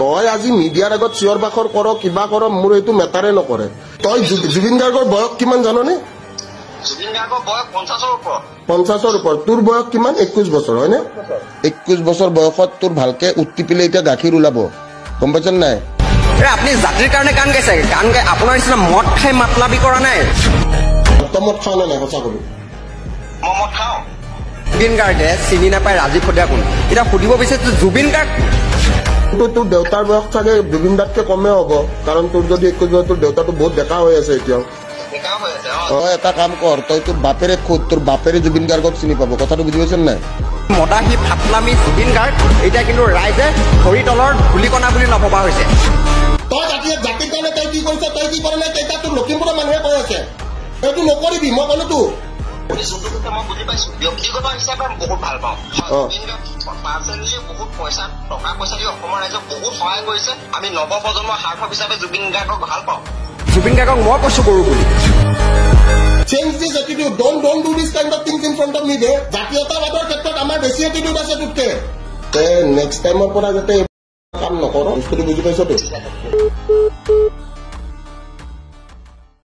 তই আজি মিডিয়াৰ আগত চিঞৰ বাখৰ কৰ, কিবা কৰ, মোৰ এইটো মেটাৰে নকৰে। তই জুবিন গাৰ্গৰ বয়স কিমান জাননে? জুবিন গাৰ্গৰ বয়স 50ৰ ওপৰত। 50ৰ ওপৰত। তোৰ বয়স কিমান? 21 বছৰ, হয়নে? 21 বছৰ বয়সত তোৰ ভালকে উত্তিপিলে এতিয়া গাখীৰ ওলাব, গম পাইছ নাই? আপুনি জাতিৰ কাৰণে গান গাইছে, গান গাই আপোনাৰ নিচিনা মদ খাই মাতলাবি কৰা নাই। তই মদ খাৱ নে নাই? সঁচা কবি। মই মদ খাওঁ। জুবিন গাৰ্গে চিনি নাপায় ৰাজীৱ শদিয়া কোন। এতিয়া সুধিব বিচাৰিছো জুবিন গাৰ্গ তোৰ দেউতাৰ বয়স চাগে জুবিন দাতকে কমে হ'ব, কাৰণ তোৰ যদি 21 বছৰ, তোৰ দেউতাটো বহুত ডেকা হৈ আছে এতিয়াও। তই এটা কাম কৰ, তই তোৰ বাপেৰে খোদ, তোৰ বাপেৰে জুবিন গাৰ্গক চিনি পাব। কথাটো বুজি পাইছ নাই? মদাহী ফাটলামি জুবিন গাৰ্গ এতিয়া কিন্তু ৰাইজে ভৰি তলৰ ধূলিকণা বুলি নভবা হৈছে। তই জাতিৰ কাৰণে তই কি কৰিছ, তই কি কৰা নাই, তেতিয়া তোৰ লখিমপুৰৰ মানুহে কৈ আছে। এইটো নকৰিবি, মই ক'লো তোক। আপুনি যোনটো কৈছে মই বুজি পাইছো। ব্যক্তিগত হিচাপে বহুত ভাল পাওঁ। পাৰ্চনেলি বহুত পইচা টকা পইচা দি অসমৰ ৰাইজক বহুত সহায় কৰিছে। আমি নৱপ্ৰজন্মৰ সাৰ্থক হিচাপে জুবিন গাৰ্গক ভাল পাওঁ। জুবিন গাৰ্গক মই কৈছো গৰু বুলি। Change this attitude. Don't do this kind of things in front of me দে। জাতীয়তাবাদৰ ক্ষেত্ৰত আমাৰ বেছি এটিটিউড আছে তোতকে। তে নেক্সট টাইমৰ পৰা যাতে কাম নকৰ, বস্তুটো বুজি পাইছ তো?